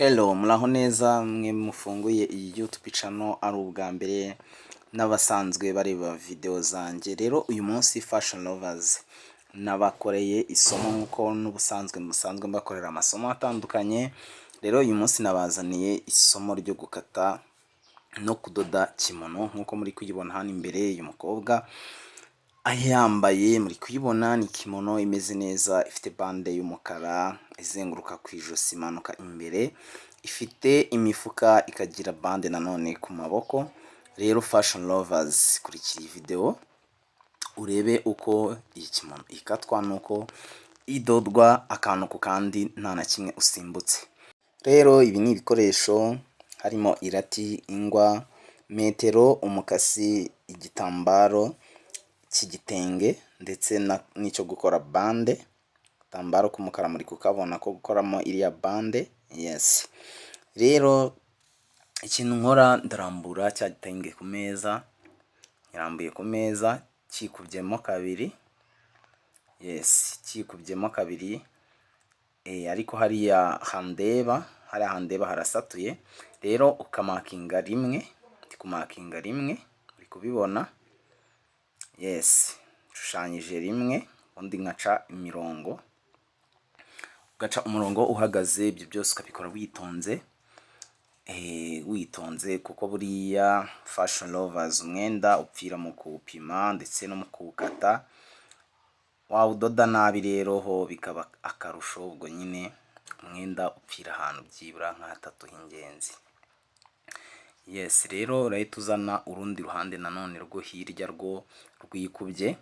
Hello, muraho neza mwe mufunguye iyi YouTube channel ari ubwa mbere n'abasanzwe bareba video zanjye. Rero uyu munsi, Fashion Lovers, nabakoreye isomo nk'uko n'ubusanzwe musanzwe mbakorera amasomo atandukanye. Rero uyu munsi nabazaniye isomo ryo gukata no kudoda kimono nk'uko muri kuyibona hano imbere. Uyu mukobwa ayambaye, muri kuyibona, ni kimono imeze neza, ifite bande y'umukara izenguruka ku ijosi, imanuka imbere, ifite imifuka, ikagira bande nanone ku maboko. Rero Fashion Lovers, kurikira iyi video urebe uko iyi kimono ikatwa n'uko idodwa, akantu ku kandi, nta na kimwe usimbutse. Rero ibi ni ibikoresho, harimo irati, ingwa, metero, umukasi, igitambaro cy'igitenge ndetse n'icyo gukora bande. Agatambaro k'umukara muri kukabona ko gukoramo iriya bande. Yes, rero ikintu nkora, ndarambura cya gitenge ku meza. Nkirambuye ku meza cyikubyemo kabiri. Yes, cyikubyemo kabiri, ariko hariya handeba harasatuye. Rero ukamakinga rimwe, ndi kumakinga rimwe, uri kubibona. Yes, nshushanyije rimwe, ubundi nkaca imirongo. Ugaca umurongo uhagaze. Ibyo byose ukabikora witonze, witonze, kuko buriya, Fashion Lovers, umwenda upfira mu kuwupima ndetse no mu kuwukata. Wawudoda nabi rero ho bikaba akarusho. Ubwo nyine umwenda upfira ahantu byibura nka hatatu h'ingenzi. Yes, rero urahita uzana urundi ruhande nanone rwo hirya rwo rwikubye,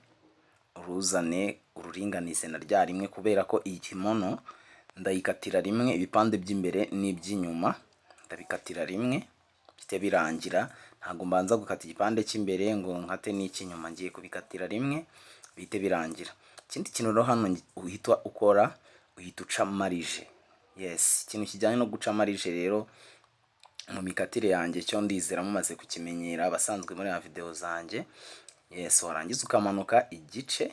uruzane ururinganize na rya rimwe, kubera ko iyi kimono ndayikatira rimwe. Ibipande by'imbere n'iby'inyuma ndabikatira rimwe bihite birangira. Ntabwo mbanza gukata igipande cy'imbere ngo nkate n'icy'inyuma, ngiye kubikatira rimwe bihite birangira. Ikindi kintu rero hano uhita ukora, uhita uca marge. Yes, ikintu kijyanye no guca marge rero mu mikatire yanjye cyo ndizera mumaze kukimenyera, abasanzwe muri ya video zanjye. Yes, warangiza ukamanuka igice,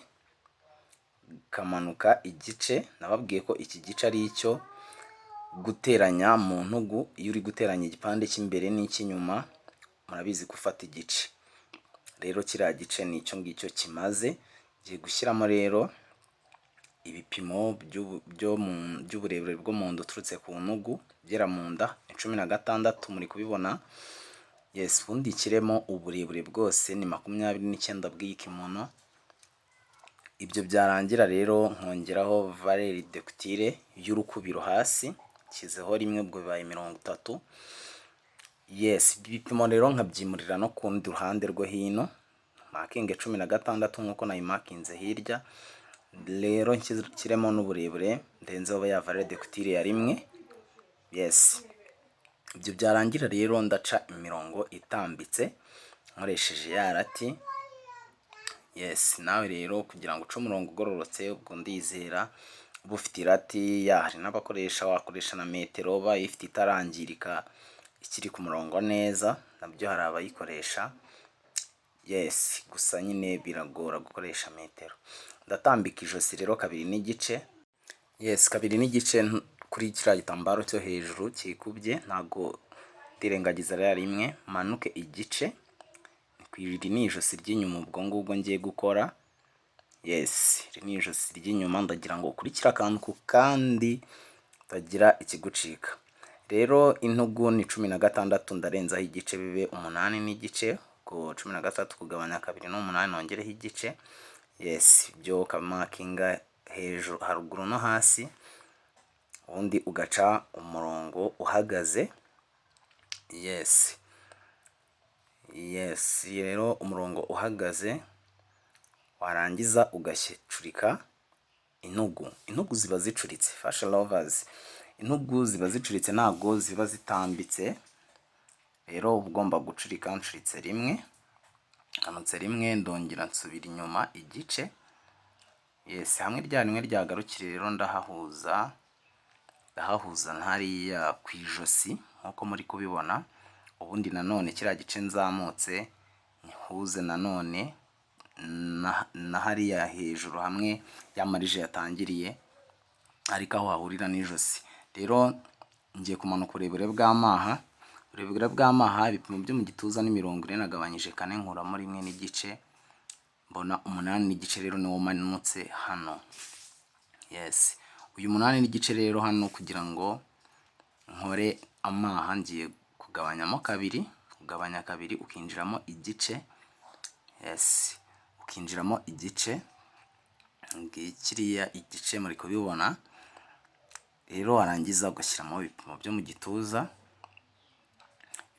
ukamanuka igice. Nababwiye ko iki gice ari icyo guteranya mu ntugu. Iyo uri guteranya igipande cy'imbere n'icy'inyuma, murabizi ko ufata igice. Rero kiriya gice ni icyo ngicyo kimaze. Ngiye gushyiramo rero ibipimo by'uburebure bwo mu nda uturutse ku ntugu ugera mu nda, ni 16, muri kubibona. Yes, ubundi nshyiremo uburebure bwose, ni 29 bw'iyi kimono. Ibyo byarangira rero nkongeraho valeur de couture y'urukubiro hasi, nshyizeho rimwe, ubwo bibaye 30. Yes, ibipimo rero nkabyimurira no ku rundi ruhande rwo hino, makinge 16 nk'uko nayimakinze hirya. Rero nshyiremo n'uburebure, ndenzeho ya valeur de couture ya rimwe. Yes, ibyo byarangira rero ndaca imirongo itambitse nkoresheje ya rati. Yes, nawe rero kugira ngo uce umurongo ugororotse, ubwo ndizera uba ufite irati. Ya, hari n'abakoresha, wakoresha na metero bayifite itarangirika, ikiri ku murongo neza, nabyo hari abayikoresha. Yes, gusa nyine biragora gukoresha metero. Ndatambika ijosi rero kabiri n'igice. Yes, kabiri n'igice kuri kiriya gitambaro cyo hejuru kikubye, ntabwo ndirengagiza ririya rimwe. Manuke igice. Iri ni ijosi ry'inyuma ubwo ngubwo ngiye gukora. Yes, iri ni ijosi ry'inyuma. Ndagira ngo ukurikire akantu ku kandi, utagira ikigucika. Rero intugu ni 16, ndarenzaho igice bibe umunani n'igice. Ubwo 16 kugabanya kabiri ni umunani, nongereho igice. Yes, ibyo ukamakinga hejuru, haruguru no hasi, ubundi ugaca umurongo uhagaze. Yes, rero umurongo uhagaze, warangiza ugacurika intugu. Intugu ziba zicuritse, Fashion Lovers, intugu ziba zicuritse, ntabwo ziba zitambitse. Rero uba ugomba gucurika. Ncuritse rimwe, nmanutse rimwe, ndongera nsubira inyuma igice. Yes, hamwe rya rimwe ryagarukire rero ndahahuza, ndahahuza hariya ku ijosi nk'uko muri kubibona. Ubundi nanone kiriya gice nzamutse nyihuze nanone na hariya hejuru hamwe ya marge yatangiriye, ariko aho hahurira n'ijosi. Rero Ngiye kumanuka uburebure bw'amaha. Uburebure bw'amaha, ibipimo byo mu gituza ni 40, nagabanyije 4 nkuramo 1.5, mbona 8.5. Rero niwo manutse hano. Yes, uyu 8.5 rero hano, kugira ngo nkore amaha, ngiye kugabanyamo kabiri. Kugabanya kabiri ukinjiramo igice. Yes, ukinjiramo igice, kiriya igice muri kubibona. Rero warangiza ugashyiramo ibipimo byo mu gituza.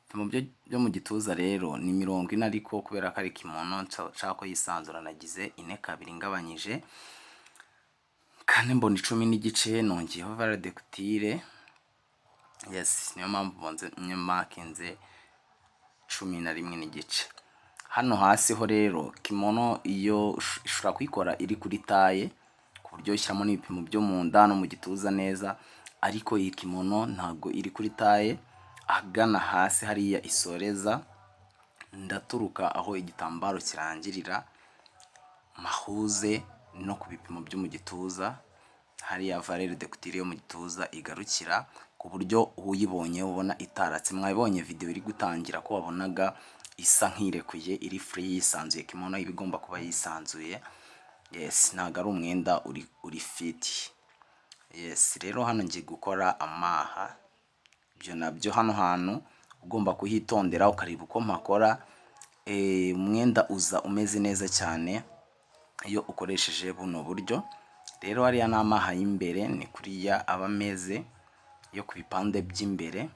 Ibipimo byo mu gituza rero ni 40, ariko kubera ko ari kimono nshaka ko yisanzura, nagize 4 kabiri, ngabanyije 4 mbona 10.5, nongeyeho valeur de couture. Yes, niyo mpamvu mbonze makinze 11.5. Hano hasi ho rero, kimono iyo ushobora kuyikora iri kuri taille, ku buryo ushyiramo n'ibipimo byo mu nda no mu gituza neza, ariko iyi kimono ntabwo iri kuri taille. Ahagana hasi hariya isoreza, ndaturuka aho igitambaro kirangirira, mahuze no ku bipimo byo mu gituza, hariya valeur de couture yo mu gituza igarukira, ku buryo uyibonye ubona itaratse. Mwabibonye video iri gutangira ko wabonaga isa nk'irekuye, iri free, yisanzuye. Kimono iba igomba kuba yisanzuye. Yes, ntabwo ari umwenda uri fit. Yes, rero hano ngiye gukora amaha. Ibyo nabyo hano hantu ugomba kuhitondera, ukareba uko mpakora. Umwenda uza umeze neza cyane iyo ukoresheje buno buryo. Rero hariya ni amaha y'imbere, ni kuriya aba ameze yo ku bipande by'imbere.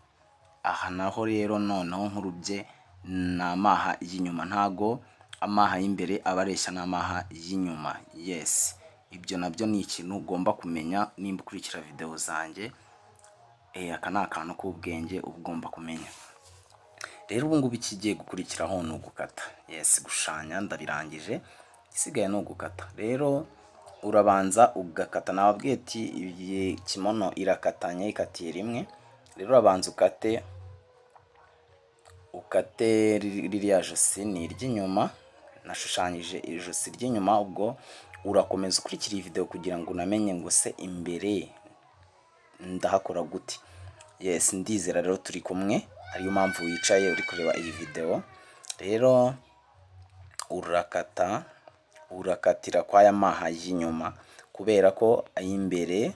Aha naho rero noneho nkurubye ni amaha y'inyuma. Ntago amaha y'imbere aba areshya n'amaha y'inyuma. Yes, ibyo nabyo ni ikintu ugomba kumenya nimba ukurikira videwo zanjye. Aka ni akantu k'ubwenge uba ugomba kumenya. Rero ubu ngubu ikigiye gukurikiraho ni ugukata. Yes, gushushanya ndabirangije, igisigaye ni ugukata. Rero urabanza ugakata. Nababwiye ati iyi kimono irakatanye, ikatiye rimwe. Rero urabanza ukate, ukate ririya josi ni iry'inyuma. Nashushanyije ijosi ry'inyuma. Ubwo urakomeza ukurikira iyi video kugira ngo unamenye ngo se imbere ndahakora gute. Yes, ndizera rero turi kumwe, ariyo mpamvu wicaye uri kureba iyi video. Rero urakata, urakatira kw'aya maha y'inyuma, kubera ko ay'imbere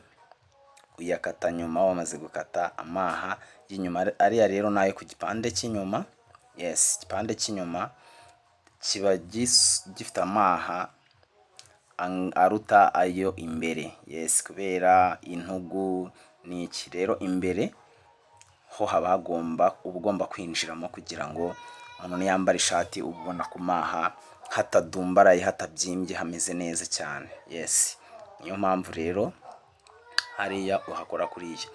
uyakata nyuma wamaze gukata amaha y'inyuma. Ariya rero nayo ku gipande cy'inyuma. Yes, igipande cy'inyuma kiba gifite amaha aruta ayo imbere. Yes, kubera intugu n'iki. Rero imbere ho haba hagomba, uba ugomba kwinjiramo kugira ngo umuntu niyambara ishati uba ubona ku maha hatadumbaraye, hatabyimbye, hameze neza cyane. Yes, niyo mpamvu rero hariya uhakora kuriya.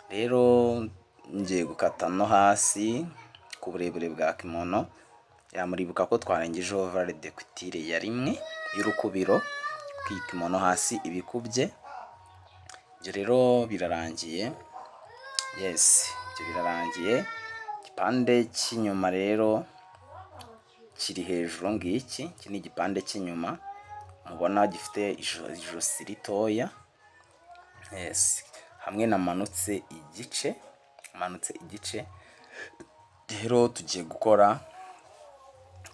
Rero ngiye gukata no hasi ku burebure bwa kimono. Muribuka ko twarengejeho valeur de couture ya 1 y'urukubiro, ku kimono hasi ibikubye. Ibyo rero birarangiye. Yes, ibyo birarangiye. Igipande cy'inyuma rero kiri hejuru ngiki. Iki ni igipande cy'inyuma mubona gifite ijosi ritoya. Yes, hamwe namanutse igice, manutse igice. Rero tugiye gukora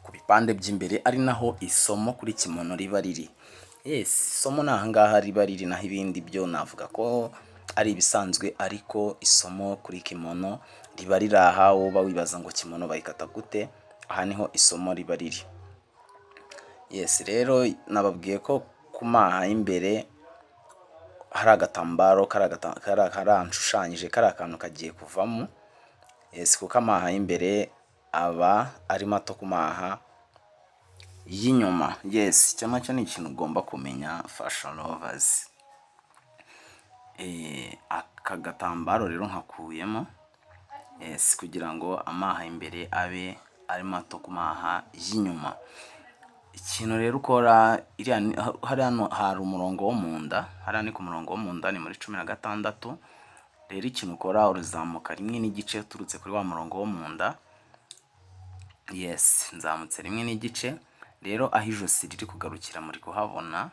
ku bipande by'imbere, ari naho isomo kuri kimono riba riri. Yes, isomo ni ahangaha riba riri, naho ibindi byo navuga ko ari ibisanzwe, ariko isomo kuri kimono riba riri aha. Wowe uba wibaza ngo kimono bayikata gute, aha niho isomo riba riri. Yes, rero nababwiye ko ku maha y'imbere hari agatambaro karanshushanyije, kariya kantu kagiye kuvamo. Yes, kuko amaha y'imbere aba ari mato ku maha y'inyuma. Yes, icyo nacyo ni ikintu ugomba kumenya, fashion lovers. Aka gatambaro rero nkakuyemo, yes, kugira ngo amaha y'imbere abe ari mato ku maha y'inyuma. Ikintu rero ukora, hariya hari umurongo wo mu nda, hariya ni ku murongo wo mu nda, ni muri 16. Rero ikintu ukora, urazamuka 1.5 uturutse kuri wa murongo wo mu nda. Yes, nzamutse 1.5. Rero aho ijosi riri kugarukira muri kuhabona.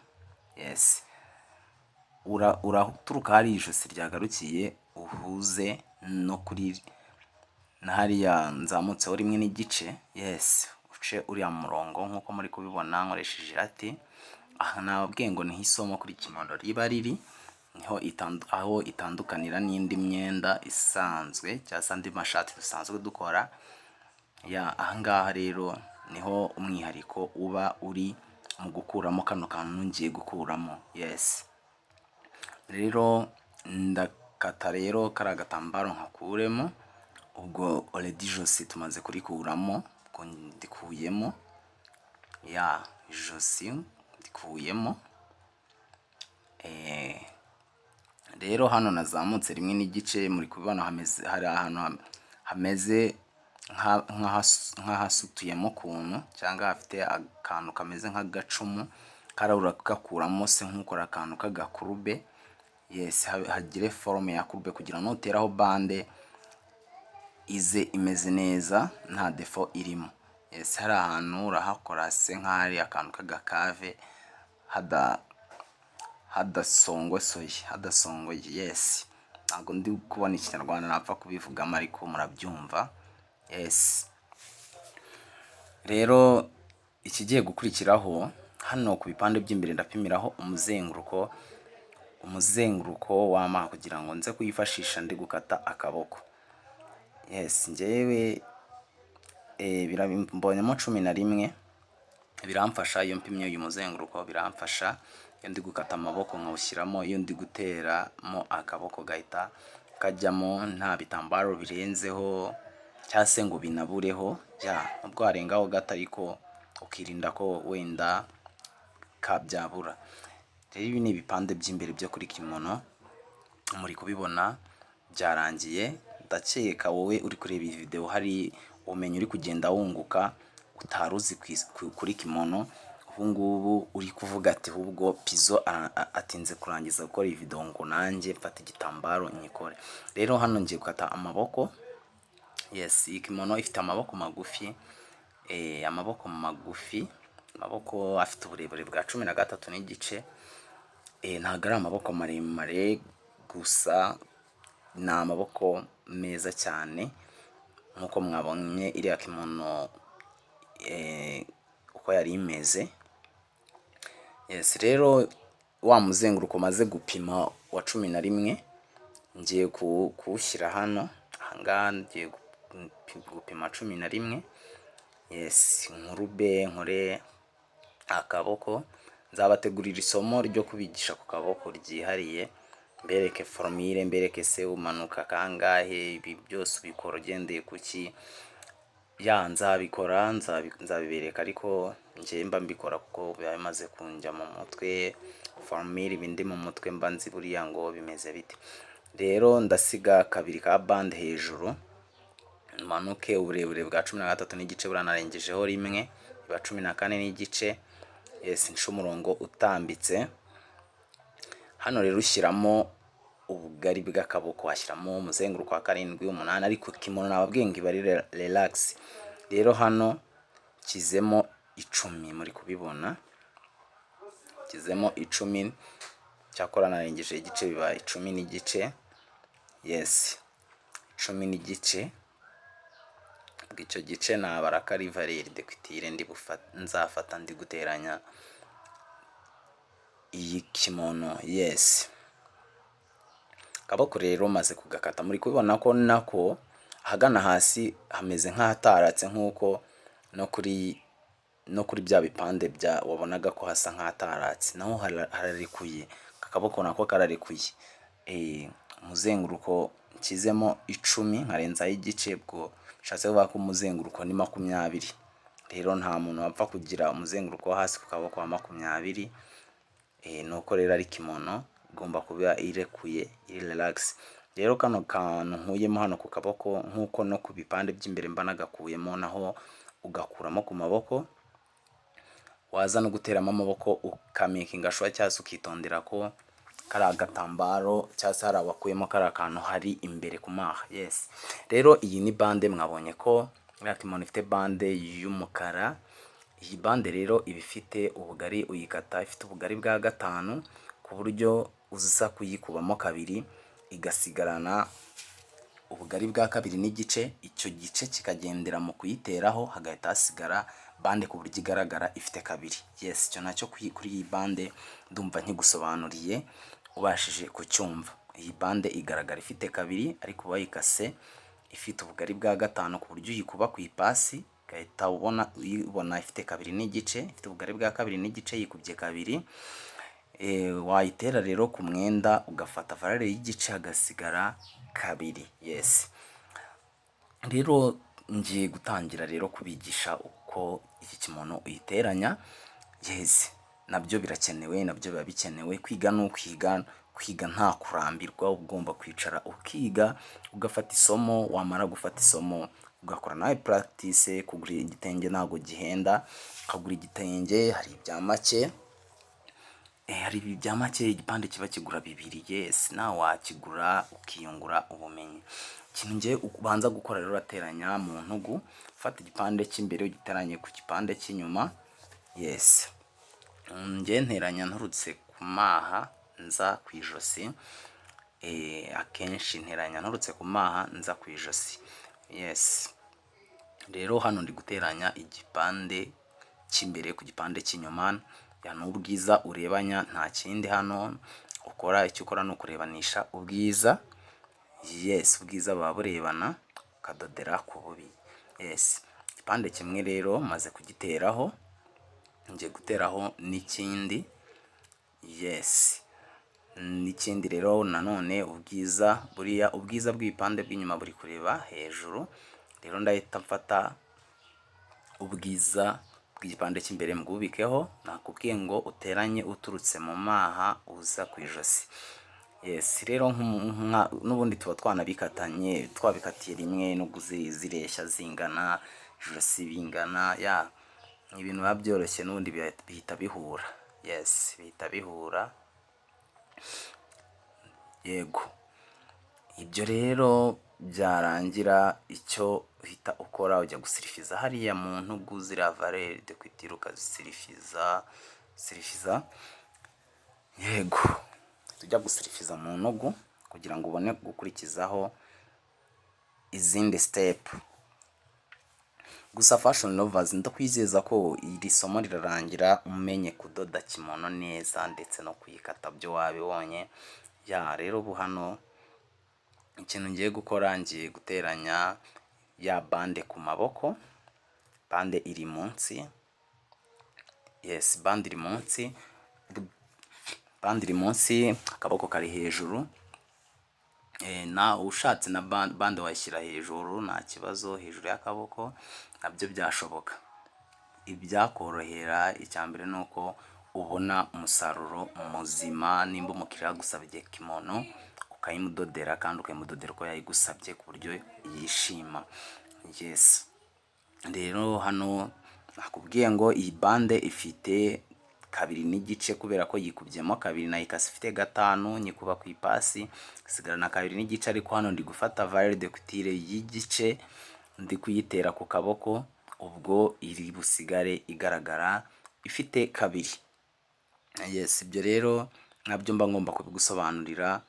Yes, uraturuka hari ijosi ryagarukiye, uhuze no kuri na hariya nzamutseho rimwe n'igice. Yes, uce uriya murongo nk'uko muri kubibona nkoresheje irati. Aha nababwiye ngo niho isomo kuri kimono riba riri, niho aho itandukanira n'indi myenda isanzwe cyangwa se andi mashati dusanzwe dukora. Ya, ahangaha rero niho umwihariko uba uri mu gukuramo kano kantu ngiye gukuramo. Yes, rero ndakata rero kariya gatambaro nkakuremo. Ubwo already ijosi tumaze kurikuramo, ubwo ndikuyemo. Ya, ijosi ndikuyemo. Rero hano nazamutse rimwe n'igice, muri kubibona hameze, hari ahantu hameze nk'ahasutuyemo ukuntu, cyangwa hafite akantu kameze nk'agacumu kariya, uragakuramo se nk'ukora akantu k'agakurube. Yes, hagire forme ya courbe kugira ngo nuteraho bande ize imeze neza, nta défaut irimo. Yes, hari ahantu urahakora se nk'ahari akantu k'agakave hadasongosoye, hadasongoye. Yes, ntabwo ndi kubona Ikinyarwanda napfa kubivugamo, ariko murabyumva. Yes, rero ikigiye gukurikiraho, hano ku bipande by'imbere ndapimiraho umuzenguruko w'amaha kugira ngo nze kuyifashisha ndi gukata akaboko. Yes, njyewe mbonyemo 11, biramfasha. Iyo mpimye uyu muzenguruko biramfasha iyo ndi gukata amaboko nkawushyiramo, iyo ndi guteramo akaboko gahita kajyamo nta bitambaro birenzeho cyangwa se ngo binabureho. Ya, nubwo warengaho gato ariko ukirinda ko wenda kabyabura. Rero ibi ni ibipande by'imbere byo kuri kimono, muri kubibona byarangiye. Ndakeka wowe uri kureba iyi video hari ubumenyi uri kugenda wunguka utari uzi kuri kimono. Ubu ngubu uri kuvuga ati: "Ahubwo Pizo atinze kurangiza gukora iyi video ngo nanjye mfate igitambaro nyikore." Rero hano ngiye gukata amaboko. Yes, iyi kimono ifite amaboko magufi, amaboko magufi, amaboko afite uburebure bwa 13 n'igice. Ntabwo ari amaboko maremare, gusa ni amaboko meza cyane nk'uko mwabonye iriya kimono uko yari imeze. Yes, rero wa muzenguruko maze gupima wa 11 ngiye kuwushyira hano. Ahangaha ngiye gupima 11. Yes, nkurube nkore akaboko. Nzabategurira isomo ryo kubigisha ku kaboko ryihariye, mbereke formule, mbereke se umanuka kangahe, ibi byose ubikora ugendeye ku ki. Ya, nzabikora, nzabibereka, ariko njye mba mbikora kuko biba bimaze kunjya mu mutwe. Formule ibindi mu mutwe mba nzi buriya ngo bimeze bite. Rero ndasiga kabiri ka bande hejuru, manuke uburebure bwa 13 n'igice, buranarengejeho rimwe, biba 14 n'igice. Yes, nce umurongo utambitse. Hano rero ushyiramo ubugari bw'akaboko, washyiramo umuzenguruko wa karindwi, umunani, ariko kimono nababwiye ngo iba ari relax. Rero hano nshyizemo 10, muri kubibona, nshyizemo 10, cyakora narengeje igice, biba 10 n'igice. Yes, 10 n'igice. Ubwo icyo gice nabara ko ari valeur de couture ndi nzafata ndi guteranya iyi kimono. Yes, akaboko rero maze kugakata, muri kubibona ko nako ahagana hasi hameze nk'ahataratse, nk'uko no kuri bya bipande bya wabonaga ko hasa nk'ahataratse, naho hararekuye. Aka kaboko nako kararekuye. Umuzenguruko nshyizemo 10 nkarenzaho igice, ubwo bishatse kuvuga ko umuzenguruko ni 20. Rero nta muntu wapfa kugira umuzenguruko wo hasi ku kaboko wa 20. Nuko rero ari kimono igomba kuba irekuye, iri relax. Rero kano kantu nkuyemo hano ku kaboko, nk'uko no ku bipande by'imbere mba nagakuyemo, naho ugakuramo ku maboko. Waza no guteramo amaboko ukamakinga sure cyangwa se ukitondera ko kari agatambaro cyangwa se hari wakuyemo kariya kantu hari imbere ku maha. Yes, rero iyi ni bande. Mwabonye ko iriya kimono ifite bande y'umukara. Iyi bande rero iba ifite ubugari, uyikata ifite ubugari bwa gatanu, ku buryo uza kuyikubamo kabiri igasigarana ubugari bwa 2.5, icyo gice kikagendera mu kuyiteraho, hagahita hasigara bande ku buryo igaragara ifite 2. Yes, icyo nacyo kuri iyi bande ndumva nkigusobanuriye, ubashije kucyumva. Iyi bande igaragara ifite 2, ariko wayikase ifite ubugari bwa 5, ku buryo uyikuba ku ipasi ugahita ubona uyibona ifite 2.5, ifite ubugari bwa 2.5 yikubye 2. Wayitera rero ku mwenda ugafata valeur y'igice, hagasigara 2. Yes, rero ngiye gutangira rero kubigisha uko iki kimono uyiteranya. Yes, nabyo birakenewe, nabyo biba bikenewe. Kwiga ni ukwiga, kwiga nta kurambirwa, ugomba kwicara ukiga, ugafata isomo, wamara gufata isomo ugakora nawe practice. Kugura igitenge ntabwo gihenda, ukagura igitenge hari ibya make, hari ibya make, igipande kiba kigura 2. Yes, nawe wakigura ukiyungura ubumenyi. Ikintu ngiye ubanza gukora rero, urateranya mu ntugu, ufata igipande cy'imbere ugiteranye ku gipande cy'inyuma. Yes, njye nteranya nturutse ku maha nza ku ijosi. Akenshi nteranya nturutse ku maha nza ku ijosi. Yes, rero hano ndi guteranya igipande cy'imbere ku gipande cy'inyuma. Ya, ni ubwiza urebanya, nta kindi hano ukora. Icyo ukora ni ukurebanisha ubwiza. Yes, ubwiza buba burebana, ukadodera ku bubi. Yes, igipande kimwe rero maze kugiteraho, ngiye guteraho n'ikindi. Yes, n'ikindi rero nanone ubwiza, buriya ubwiza bw'ibipande bw'inyuma buri kureba hejuru. Rero ndahita mfata ubwiza bw'igipande cy'imbere mbwubikeho. Nakubwiye ngo uteranye uturutse mu maha uza ku ijosi. Yes, rero n'ubundi tuba twanabikatanye, twabikatiye rimwe, nubwo zireshya, zingana, ijosi bingana. Ya, ni ibintu biba byoroshye, n'ubundi bihita bihura. Yes, bihita bihura. Yego, ibyo rero byarangira, icyo uhita ukora, ujya gusirifiza hariya mu ntugu, ziriya valeur de couture ukazisirifiza sirifiza. Yego, tujya gusirifiza mu ntugu kugira ngo ubone gukurikizaho izindi step. Gusa fashion lovers, ndakwizeza ko iri somo rirarangira umenye kudoda kimono neza, ndetse no kuyikata byo wabibonye. Ya, rero ubu hano ikintu ngiye gukora, ngiye guteranya ya bande ku maboko. Bande iri munsi. Yes, bande iri munsi, bande iri munsi, akaboko kari hejuru. Na ushatse na bande wayishyira hejuru, nta kibazo, hejuru y'akaboko nabyo byashoboka. Ibyakorohera, icya mbere ni uko ubona umusaruro muzima. Nimba umukiriya agusabye kimono, ukayimudodera kandi ukayimudodera uko yayigusabye ku buryo yishima. Yes, rero hano nakubwiye ngo iyi bande ifite 2.5, kubera ko yikubyemo 2, nayikase ifite 5, nyikuba ku ipasi sigarana 2.5. Ariko hano ndi gufata valeur de couture y'igice, ndi kuyitera ku kaboko, ubwo iri busigare igaragara ifite 2. Yes, ibyo rero nabyo mba ngomba kubigusobanurira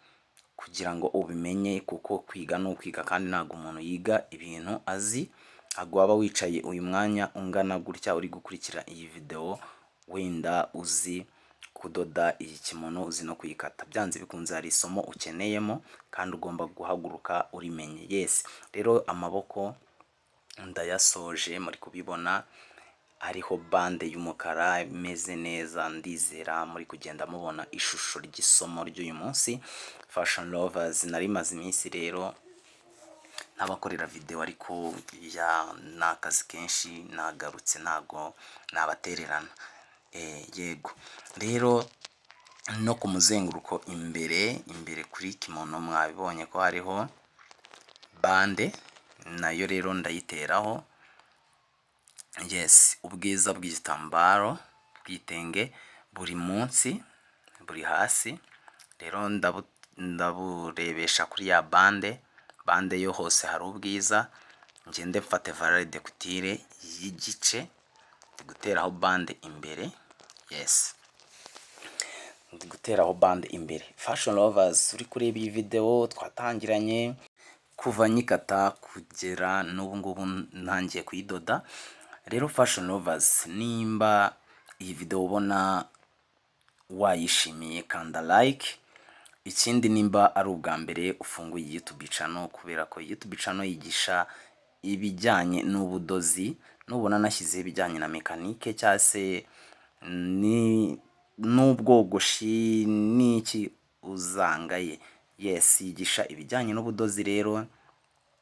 kugira ngo ubimenye, kuko kwiga ni ukwiga, kandi ntabwo umuntu yiga ibintu azi. Ntabwo waba wicaye uyu mwanya ungana gutya uri gukurikira iyi videwo, wenda uzi kudoda iyi kimono, uzi no kuyikata. Byanze bikunze hari isomo ukeneyemo kandi ugomba guhaguruka urimenye. Yes, rero amaboko ndayasoje, muri kubibona hariho bande y'umukara imeze neza. Ndizera muri kugenda mubona ishusho ry'isomo ry'uyu munsi. Fashion lovers, nari maze iminsi rero ntabakorera video, ariko ya, ni akazi kenshi. Nagarutse, ntago nabatererana. Yego, rero no ku muzenguruko imbere, imbere kuri kimono mwabibonye ko hariho bande, nayo rero ndayiteraho. Yes, ubwiza bw'igitambaro bw'igitenge buri munsi, buri hasi. Rero ndaburebesha kuri ya bande. Bande yo hose hari ubwiza. Ngende mfate valeur de couture y'igice, ndi guteraho bande imbere. Yes, ndi guteraho bande imbere. Fashion lovers, uri kureba iyi video twatangiranye, Kuva nyikata kugera n'ubu ngubu ntangiye kuyidoda. Rero fashion lovers, nimba iyi video ubona wayishimiye, kanda like. Ikindi, nimba ari ubwa mbere ufunguye YouTube channel, kubera ko YouTube channel yigisha ibijyanye n'ubudozi, nubona nashyizeho ibijyanye na mekanike cyangwa se ni n'ubwogoshi n'iki, uzangaye. Yes, yigisha ibijyanye n'ubudozi. Rero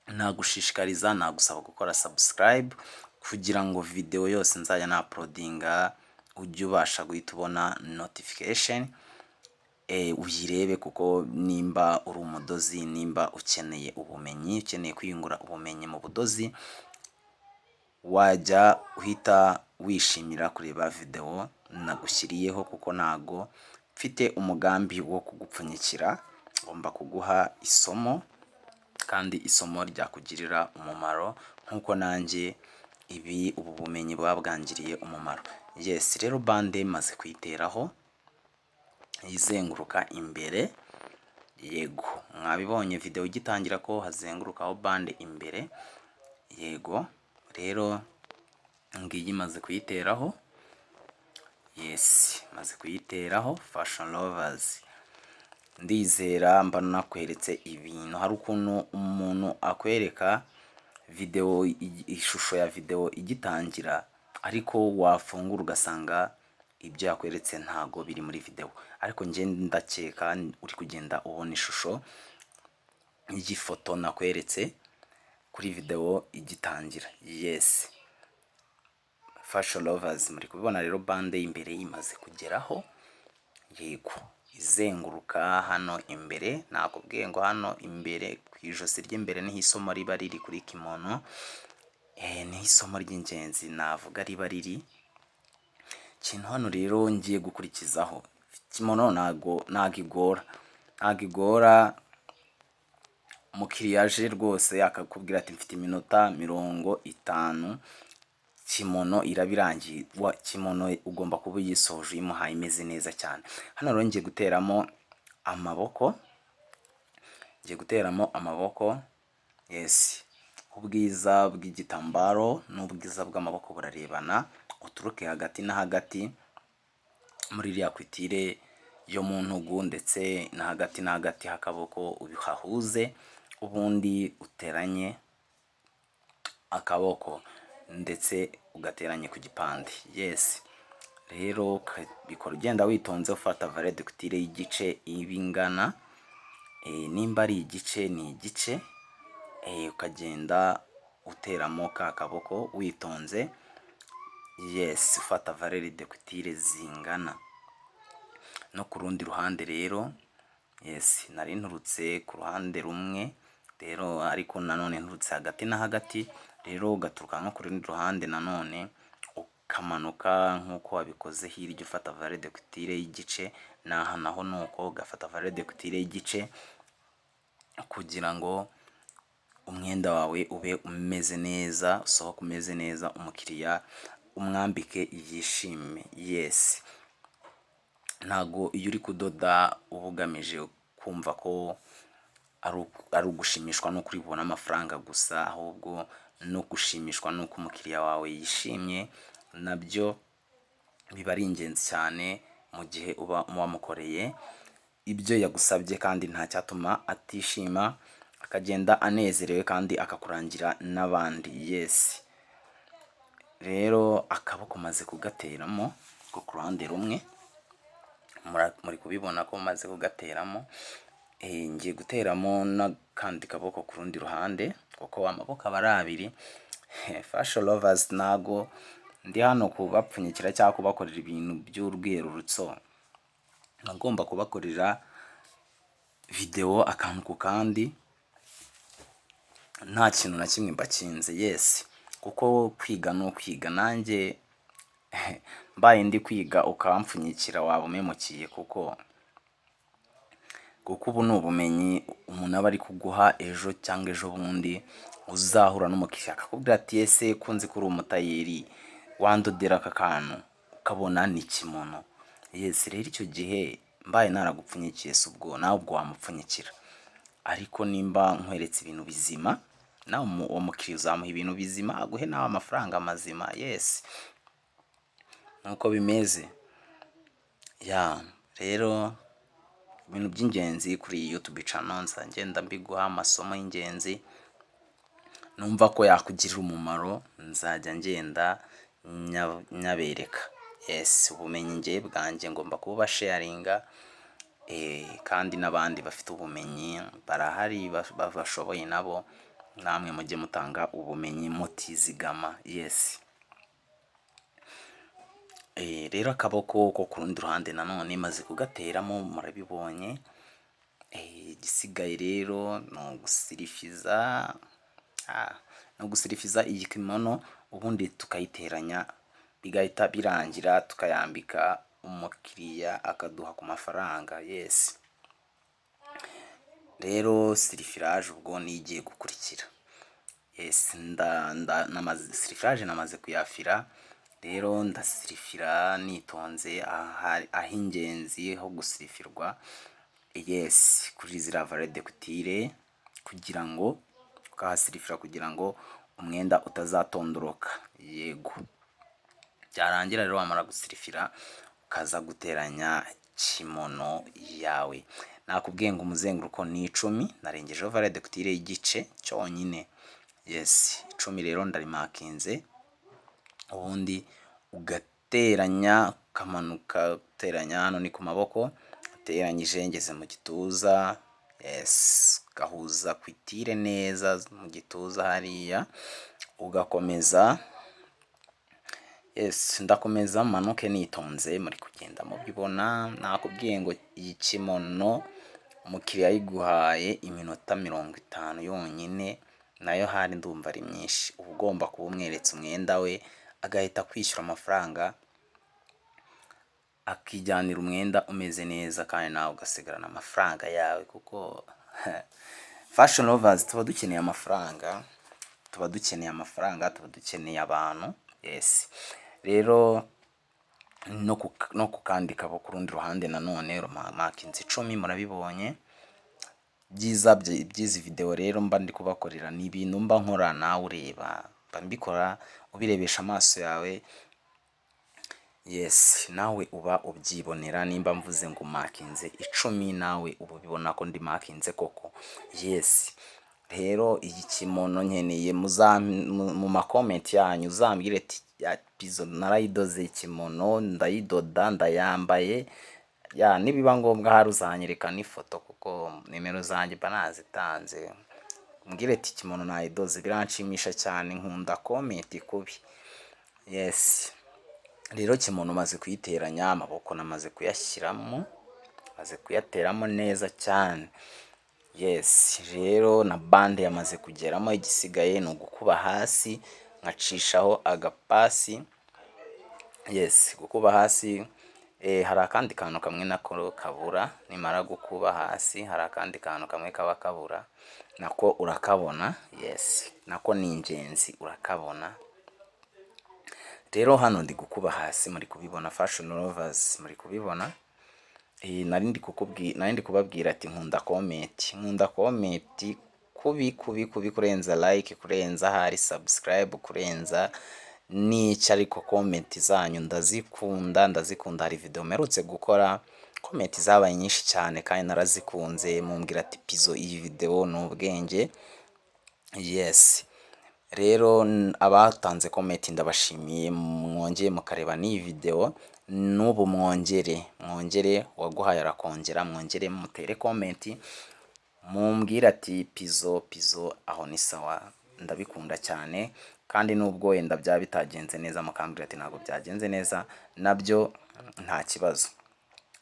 nagushishikariza, nagusaba gukora subscribe kugira ngo video yose nzajya na uploadinga ujye ubasha guhita ubona notification, uyirebe. Kuko nimba uri umudozi, nimba ukeneye ubumenyi, ukeneye kwiyungura ubumenyi mu budozi, wajya uhita wishimira kureba video nagushyiriyeho, kuko ntago mfite umugambi wo kugupfunyikira. Ngomba kuguha isomo, kandi isomo ryakugirira umumaro nk'uko nanjye ubu bumenyi buba bwangiriye umumaro. Yes, rero bande maze kuyiteraho izenguruka imbere. Yego, mwabibonye video igitangira ko hazengurukaho bande imbere. Yego, rero ngiyi maze kuyiteraho. Yes, maze kuyiteraho. Fashion lovers, ndizera mba nakweretse ibintu. Hari ukuntu umuntu akwereka video, ishusho ya video igitangira, ariko wafungura ugasanga ibyo yakweretse ntago biri muri video. Ariko njye ndakeka uri kugenda ubona ishusho y'ifoto nakweretse kuri video igitangira. Yes, fashion lovers, muri kubibona rero, bande y'imbere imaze kugeraho. Yego, izenguruka hano imbere. Nakubwiye ngo hano imbere ku ijosi ry'imbere niho isomo riba riri kuri kimono, niho isomo ry'ingenzi navuga riba riri. Ikintu hano rero ngiye gukurikizaho, kimono ntago igora. Umukiriya aje rwose akakubwira ati: "Mfite iminota 50," kimono iraba irangiye. Kimono ugomba kuba uyisoje, uyimuhaye imeze neza cyane. Hano rero ngiye guteramo amaboko, ngiye guteramo amaboko. Yes, ubwiza bw'igitambaro n'ubwiza bw'amaboko burarebana. Uturuke hagati na hagati muri iriya couture yo mu ntugu, ndetse na hagati na hagati h'akaboko ubihahuze, ubundi uteranye akaboko ndetse ugateranye ku gipande. Yes, rero ukabikora ugenda witonze, ufata valeur de couture y'igice iba ingana, nimba ari igice ni igice, ukagenda uteramo ka kaboko witonze. Yes, ufata valeur de couture zingana. No ku rundi ruhande rero, yes, nari nturutse ku ruhande rumwe rero, ariko nanone nturutse hagati na hagati. Rero ugaturuka nko ku rundi ruhande nanone, ukamanuka nk'uko wabikoze hirya, ufata valeur de couture y'igice. N'aha naho nuko, ugafata valeur de couture y'igice kugira ngo umwenda wawe ube umeze neza, usohoke umeze neza, umukiriya umwambike yishime. Yes, ntago iyo uri kudoda uba ugamije kumva ko ari ugushimishwa n'uko uri bubone amafaranga gusa, ahubwo no gushimishwa n'uko umukiriya wawe yishimye nabyo biba ari ingenzi cyane, mu gihe uba wamukoreye ibyo yagusabye, kandi nta cyatuma atishima, akagenda anezerewe kandi akakurangira n'abandi. Yes, rero akaboko maze kugateramo ko ku ruhande rumwe, muri kubibona ko maze kugateramo. Ngiye guteramo n'akandi kaboko ku rundi ruhande, kuko amaboko aba ari abiri. Fashion lovers, ntago ndi hano kubapfunyikira cyangwa kubakorera ibintu by'urwerurutso, agomba kubakorera video akantu ku kandi, nta kintu na kimwe mbakinze. Yes, kuko kwiga ni ukwiga. Nanjye mbaye ndi kwiga ukampfunyikira, waba umpemukiye, kuko ubu ni ubumenyi umuntu aba ari kuguha. Ejo cyangwa ejo bundi uzahura n'umukiriya akakubwira ati: "Ese ko nzi ko uri umutayeri, wandodera aka kantu?" Ukabona ni kimono. Yes, rero icyo gihe mbaye naragupfunyikiye, si ubwo nawe ubwo wamupfunyikira. Ariko nimba nkweretse ibintu bizima, nawe uwo mukiriya uzamuha ibintu bizima, aguhe nawe amafaranga mazima. Yes, nuko bimeze. Ya, rero ibintu by'ingenzi kuri iyi YouTube channel nza ngenda mbiguha, amasomo y'ingenzi numva ko yakugirira umumaro nzajya ngenda nyabereka. Yes, ubumenyi ngewe bwanjye ngomba kububasharinga, kandi n'abandi bafite ubumenyi barahari bashoboye nabo, namwe mujye mutanga ubumenyi mutizigama. Yes. Rero akaboko ko ku rundi ruhande nanone maze kugateramo, murabibonye. Igisigaye rero ni ugusirifiza, ni ugusirifiza iyi kimono, ubundi tukayiteranya bigahita birangira, tukayambika umukiriya akaduha ku mafaranga. Yes. Rero surfilage ubwo niyo igiye gukurikira. Yes, namaze surfilage, namaze kuyafira. Rero ndasirifira nitonze ah'ingenzi ho gusirifirwa. Yes, kuri ziriya volet de couture, kugira ngo ukahasirifira kugira ngo umwenda utazatondoroka. Yego, byarangira rero wamara gusirifira ukaza guteranya kimono yawe. Nakubwiye ngo umuzenguruko ni 10, narengejeho volet de couture y'igice cyonyine. Yes, 10 rero ndarimakinze, ubundi ugateranya, ukamanuka uteranya. Hano ni ku maboko, uteranyije ngeze mu gituza. Yes, ugahuza couture neza mu gituza hariya, ugakomeza. Yes, ndakomeza manuke nitonze, muri kugenda mubibona. Nakubwiye ngo iyi kimono umukiriya ayiguhaye iminota 50 yonyine, nayo hari ndumva ari myinshi. Uba ugomba kuba umweretse umwenda we, agahita akwishyura amafaranga, akijyanira umwenda umeze neza, kandi nawe ugasigarana amafaranga yawe, kuko fashion lovers tuba dukeneye amafaranga, tuba dukeneye amafaranga, tuba dukeneye abantu. Yes, rero no ku kandi kaboko ku rundi ruhande nanone makinze 10, murabibonye. Byiza by'izi video rero mba ndi kubakorera ni ibintu mba nkora nawe ureba, mba mbikora ubirebesha amaso yawe. Yes, nawe uba ubyibonera. Nimba mvuze ngo makinze 10, nawe uba ubibona ko ndi makinze koko. Yes, rero iyi kimono nkeneye mu ma comment yanyu uzambwire ati: "Ya Pizo, narayidoze kimono, ndayidoda, ndayambaye." Ya, nibiba ngombwa hari uzanyereka n'ifoto, kuko nimero zanjye mba nazitanze. Umbwire ati: "Kimono nayidoze." Biranshimisha cyane, nkunda comment kubi. Yes, rero kimono maze kuyiteranya, amaboko namaze kuyashyiramo, maze kuyateramo neza cyane. Yes, rero na bande yamaze kugeramo, igisigaye ni ugukuba hasi nkacishaho agapasi. Yes, gukuba hasi, hari akandi kantu kamwe nako kabura. Nimara gukuba hasi hari akandi kantu kamwe kaba kabura, nako urakabona. Yes, nako ni ingenzi, urakabona. Rero hano ndi gukuba hasi, muri kubibona, fashion lovers, muri kubibona. Nari ndi kubabwira ati nkunda comment, nkunda comment kubi kubi kubi, kurenza like, kurenza ahari subscribe, kurenza n'icyo, ariko comment zanyu ndazikunda, ndazikunda. Hari video mperutse gukora, comment zabaye nyinshi cyane kandi narazikunze, mumbwira ati: "Pizo, iyi video ni ubwenge." Yes, rero abatanze comment ndabashimiye, mwongeye mukareba n'iyi video n'ubu, mwongere mwongere, uwaguhaye arakongera, mwongere mutere comment, mumbwire ati: "Pizo, Pizo, aho ni sawa." Ndabikunda cyane. Kandi nubwo wenda byaba bitagenze neza, mukambwira ati ntabwo byagenze neza, nabyo nta kibazo.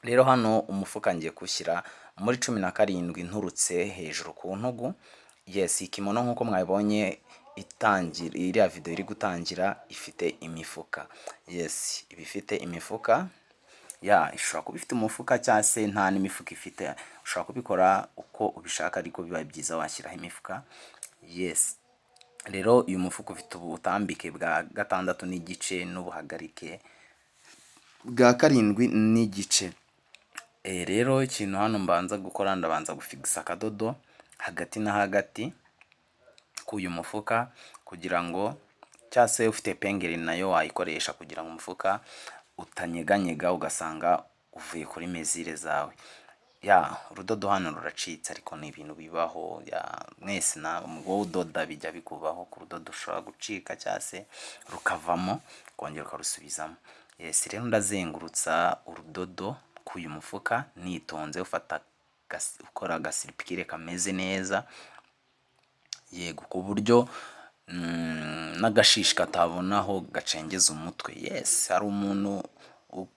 Rero hano umufuka ngiye kuwushyira muri 17 nturutse hejuru ku ntugu. Yes, ikimono nk'uko mwabibonye itangira, iriya video iri gutangira, ifite imifuka. Yes, iba ifite imifuka. Ya, ishobora kuba ifite umufuka cyangwa se nta n'imifuka ifite, ushobora kubikora uko ubishaka, ariko biba byiza washyiraho imifuka. Yes, rero uyu mufuka ufite ubutambike bwa 6.5 n'ubuhagarike bwa 7.5. Rero ikintu hano mbanza gukora, ndabanza gufigisa akadodo. hagati na hagati k'uyu mufuka, kugira ngo, cyangwa se ufite épingle nayo wayikoresha, kugira ngo umufuka utanyeganyega ugasanga uvuye kuri mesure zawe. Ya, urudodo hano ruracitse, ariko ni ibintu bibaho. Ya, mwese na wowe udoda bijya bikubaho ku rudodo ushobora gucika cyangwa se rukavamo, ukongera ukarusubizamo. Yes, rero ndazengurutsa urudodo k'uyu mufuka nitonze, ufata, ukora agasiripikire kameze neza, yego, ku buryo n'agashishi katabona aho gacengeza umutwe. Yes, hari umuntu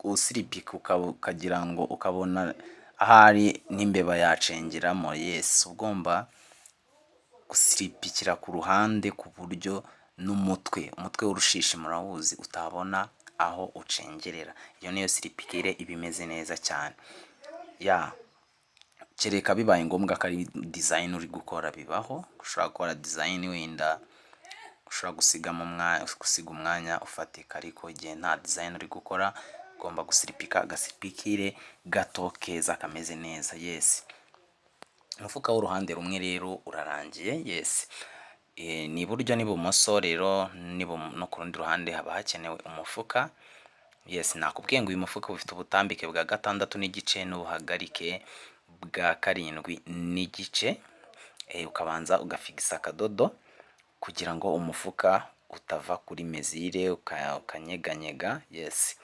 usiripika ukagira ngo ukabona ahari n'imbeba yacengeramo. Yes, ugomba gusiripikira ku ruhande ku buryo n'umutwe, umutwe w'urushishi murawuzi, utabona aho ucengerera. Iyo niyo siripikire iba imeze neza cyane. Ya, kereka bibaye ngombwa ko ari design uri gukora. Bibaho ushobora gukora design, wenda ushobora gusigamo umwanya, gusiga umwanya ufatika, ariko igihe nta design uri gukora ugomba gusiripika agasiripikire gato keza kameze neza. Yes, umufuka w'uruhande rumwe rero urarangiye. Yes, ni iburyo n'ibumoso rero, no ku rundi ruhande haba hakenewe umufuka. Yes, nakubwiye ngo uyu mufuka ufite ubutambike bwa 6.5 n'ubuhagarike bwa 7.5. Ukabanza ugafigisa akadodo kugira ngo umufuka utava kuri mesure ukanyeganyega. Yes,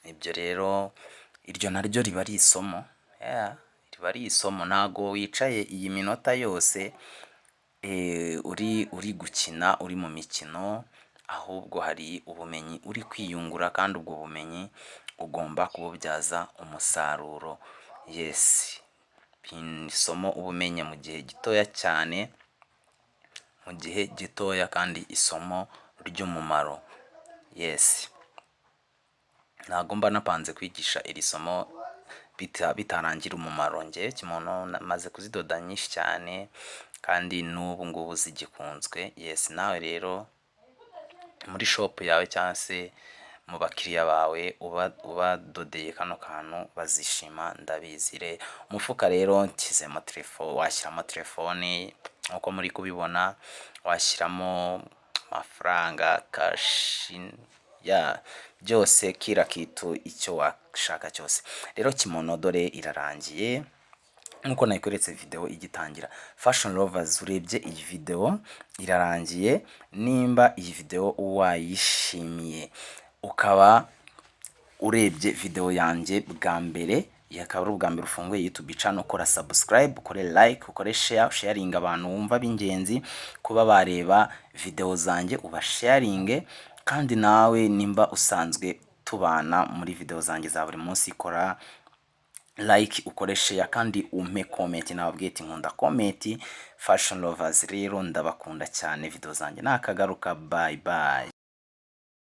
ibyo rero, iryo naryo riba ari isomo, riba ari isomo. Ntago wicaye iyi minota yose uri gukina, uri mu mikino, ahubwo hari ubumenyi uri kwiyungura, kandi ubwo bumenyi ugomba kububyaza umusaruro. Yes, isomo uba umenye mu gihe gitoya cyane, mu gihe gitoya, kandi isomo ry'umumaro. Yes, ntabwo mba napanze kwigisha iri somo bitarangira umumaro. Njyewe kimono maze kuzidoda nyinshi cyane, kandi n'ubu ngubu zigikunzwe. Yes, nawe rero muri shop yawe cyangwa se mu bakiriya bawe ubadodeye kano kantu bazishima, ndabizi. Umufuka rero nshyizemo telefone, washyiramo telefone nk'uko muri kubibona, washyiramo amafaranga, cash, ya, byose, kila kitu, icyo washaka cyose. Rero kimono dore irarangiye nk'uko nayikweretse video igitangira. Fashion lovers, urebye iyi video irarangiye. Nimba iyi video wayishimiye, ukaba urebye video yanjye bwa mbere, iyi akaba ari ubwa mbere ufunguye YouTube channel, ukora subscribe, ukore like, ukore share, sharing abantu wumva b'ingenzi kuba bareba video zanjye, ubasharinge. Kandi nawe nimba usanzwe tubana muri video zanjye za buri munsi, kora like, ukore share, kandi umpe comment. Nababwiye ati nkunda comment. Fashion lovers rero, ndabakunda cyane. Video zanjye nakagaruka. Bye bye.